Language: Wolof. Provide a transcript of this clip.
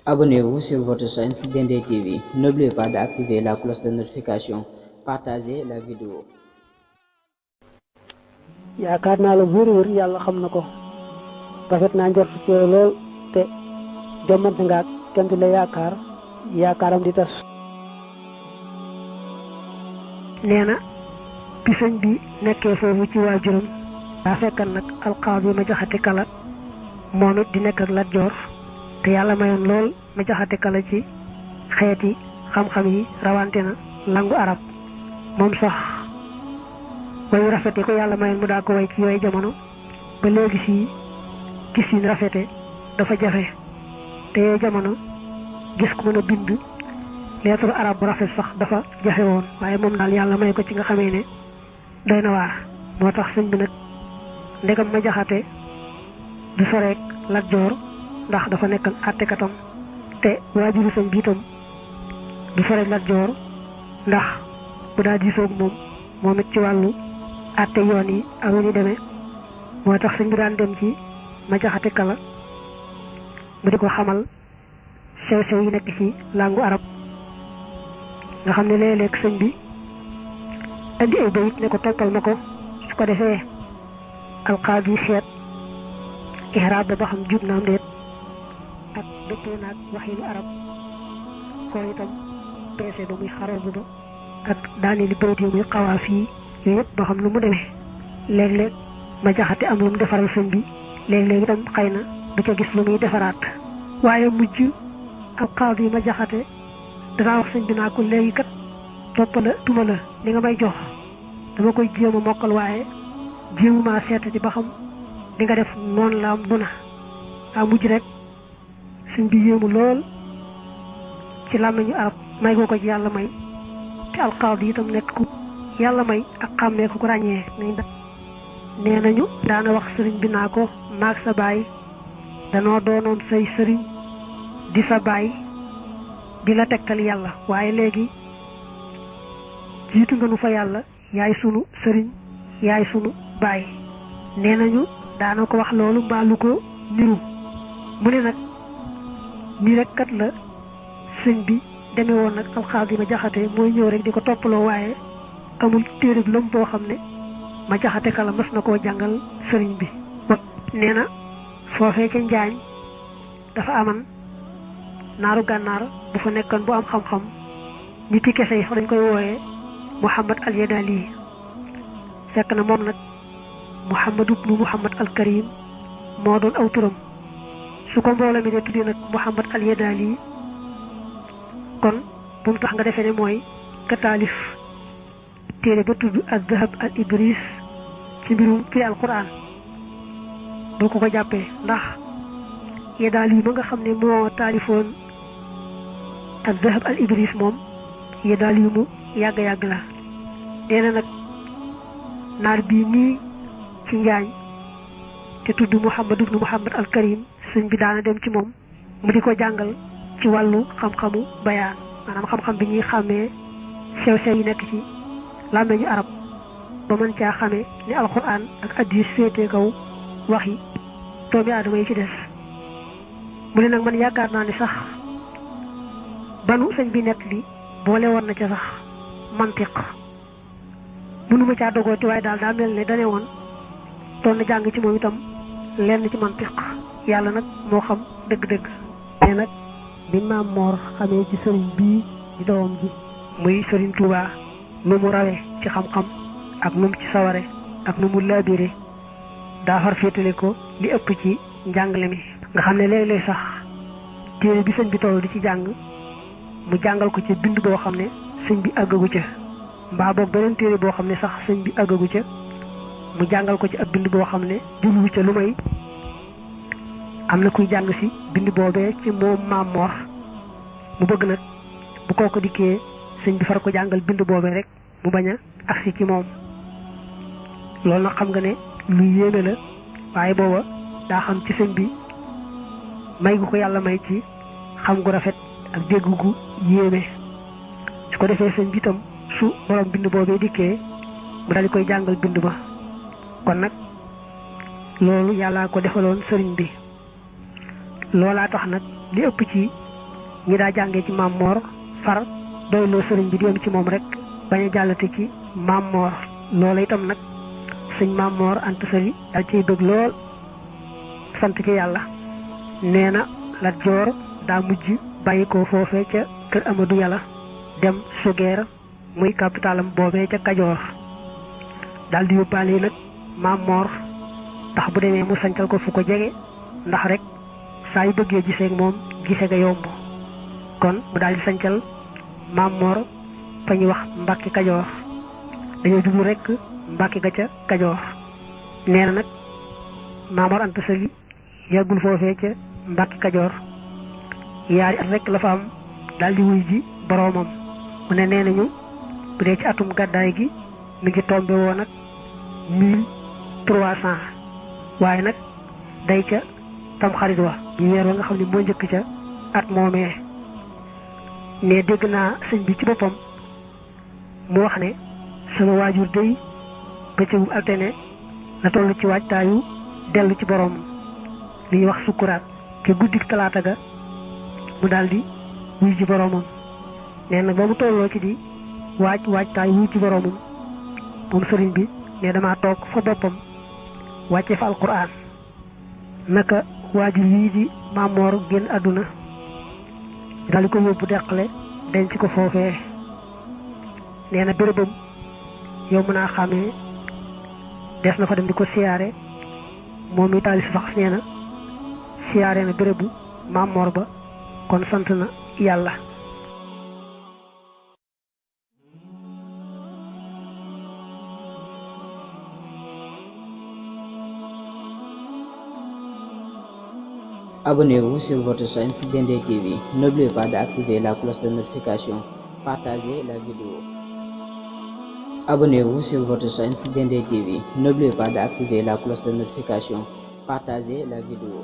Abonnez-vous sur votre chaîne Dendé TV. N'oubliez pas d'activer la cloche de notification. Partagez la vidéo. yaakaar naa la wër yàlla xam na ko rafet naa njort ci yow lool te jommante nga ak kenn di la yaakaaram di tas. nee na bi sëñ bi nekkee foofu ci waajuram daa fekkan nag alqaadi ma jaxate kala moom it di nekk ak Lat Joor te yàlla mayoon lool ma jaxate kala ci xeeti xam-xam yi rawante na langu arab moom sax wayu rafete ko yàlla mayoon mu daa ko way ci yooyu jamono ba léegi si gis yi rafete dafa jafe te yooyu jamono gis ku mën a bind lettre arab bu rafet sax dafa jafe woon waaye moom daal yàlla may ko ci nga xamee ne doy na waar moo tax sëñ bi nag ndegam ma jaxate du soreek Lat Joor ndax dafa nekkan àttekatam te waajuru sëñ bi itam du soreek Lat Joor ndax bu daa diisoog moom it ci wàllu àtte yoon yi ak ni demee moo tax sëñ bi daan dem ci ma jaxate kala mu di ko xamal sew-sew yi nekk ci langu arab nga xam ne léeg-léeg sëñ bi indi ay bayit ne ko toppal ma ko su ko defee alqaadi seet ihraab ba xam jub naam déet ak dëppoo naag waxinu arab kon itam peese ba muy xarobu ba ak daani li bayit yi muy xawaaf yi yooyu yëpp ba xam lu mu demee léeg-léeg ma jaxate am lu mu defaral sëñ bi léeg-léeg itam xëy na du ca gis lu muy defaraat waaye mujj alqaadi ma jaxate danaa wax sëñ bi naa ko léegi kat topp la tuma la li nga may jox dama koy jéem a mokkal waaye jéemuma seetati ba xam li nga def noonu la am duna a mujj rek sëñ bi yéemu lool ci làmmiñu arab may ko ci yàlla may te alqaadi itam nekk ku yàlla may ak xàmmee ko ràññee nee nañu daana wax sëriñ bi naa ko maag sa baay danoo doonoon say sëriñ di sa baay di la tegtal yàlla waaye léegi jiitu nga nu fa yàlla yaay sunu sëriñ yaay sunu baay nee nañu daana ko wax loolu mbaa lu ko niru mu ne nag nii rek kat la sëñ bi demee woon nag alxaadi ma jaxate mooy ñëw rek di ko toppaloo waaye amul téereb lëm boo xam ne ma jaxate kala mas na koo jàngal sëriñ bi nee na foofee ca njaañ dafa aman naaru gànnaar bu fa nekkoon bu am xam-xam nit yi kese yi dañ koy wooyee Muhammad al Yadali fekk na moom nag Muhammad ibnu Muhammad al Karim moo doon aw turam su ko mbooloo mi de tuddee nag Muhammad al Yadali kon bu mu tax nga defee ne mooy ka taalif téere ba tudd al Zahab al Ibris ci mbirum firi al Quran boo ko jàppee ndax Yadali ma nga xam ne moo taalifoon al Zahab al Ibris moom Yadali mu yàgg-yàgg la nee na nag naar bii nii ci njaañ te tudd Muhammad ibnu Muhammad al Karim sëñ bi daana dem ci moom mu di ko jàngal ci wàllu xam-xamu bayaan maanaam xam-xam bi ñuy xàmmee sew-sew yi nekk ci làmmeñu arab ba mën caa xamee ni alxuraan ak hadiis féete kaw waxi doomi aadama yi ci des mu ne nag man yaakaar naa ne sax banu sëñ bi nekk li boole woon na ca sax mantiq mënuma caa dogooti waaye daal daa mel ne dane woon doon na jàng ci moom itam lenn ci mantiq yàlla nag moo xam dëgg-dëgg mais nag bi maam Moor xamee ci sëriñ bii di doomam ji muy sëriñ Tuubaa nu mu rawee ci xam-xam ak nu mu ci saware ak nu mu laabire daa far féetale ko li ëpp ci njàngale mi nga xam ne léeg-léeg sax téere bi sëñ bi toll di ci jàng mu jàngal ko ci bind boo xam ne sëñ bi àggagu ca mbaa boog beneen téere boo xam ne sax sëñ bi àggagu ca mu jàngal ko ci ab bind boo xam ne jublu ca lu may am na kuy jàng si bind boobee ci moom maam Moor mu bëgg nag bu kooku dikkee sëñ bi far ko jàngal bind boobee rek mu bañ a agsi ci moom loolu nag xam nga ne lu yéeme la waaye booba daa xam ci sëñ bi may gu ko yàlla may ci xam gu rafet ak dégg gu yéeme su ko defee sëñ bi itam su borom bind boobee dikkee mu daal di koy jàngal bind ba kon nag loolu yàllaa ko defaloon sëriñ bi loolaa tax nag li ëpp ci ñi daa jàngee ci Maam Moor far doyloo sëriñ bi di yem ci moom rek bañ a jàllate ci Maam Moor. loola itam nag sëñ Maam Moor Anta Sali dal ciy bëgg lool sant ci yàlla. nee na Lat Joor daa mujj bàyyi ko foofee ca kër Amadou Yàlla dem Sugeer muy capitalam boobee ca Kajoor daal di yóbbaale nag Maam Moor ndax bu demee mu sancal ko fu ko jege ndax rek saa yu bëggee gisee ak moom gisee ga yomb kon mu daal di sancal Maam Moor fa ñuy wax Mbàkke Kajoor dañoo jublu rek Mbàkke ga ca Kajoor. nee na nag Maam Moor Anta Sali yàggul foofee ca Mbàkke Kajoor yaari at rek la fa am daal di wuy ji boroomam. mu ne nee nañu bu dee ci atum gàddaay gi mi ngi tombe woon nag 1300 waaye nag day ca tamxarit wa di weer wa nga xam ne moo njëkk ca at moomee. ne dégg naa sëñ bi ci boppam mu wax ne sama waajur day bëccëgu altine la toll ci waajtaayu dellu ci boroom li ñuy wax sukkuraat te guddik talaata ga mu daldi wuy ji boroomam. nee na ba mu tolloo ci di waajtaay wuy ci boroomam moom sëriñ bi ne dama toog fa boppam wàcce fa alquran naka waajur yii di Maam Moor génn àdduna daldi ko yóbbu deqale denc ko foofee. nee na bérébam yow mën naa xamee des na fa dem di ko siyaare moom mi taalif fax nee na siyaare na bérébu Maam Moor ba kon sant na yàlla. Abonnez-vous sur votre chaîne Dendey TV. N'oubliez pas d'activer la cloche de notification. Partagez la vidéo. Abonnez-vous sur votre chaîne Dendey TV. N'oubliez pas d'activer la cloche de notification. Partagez la vidéo.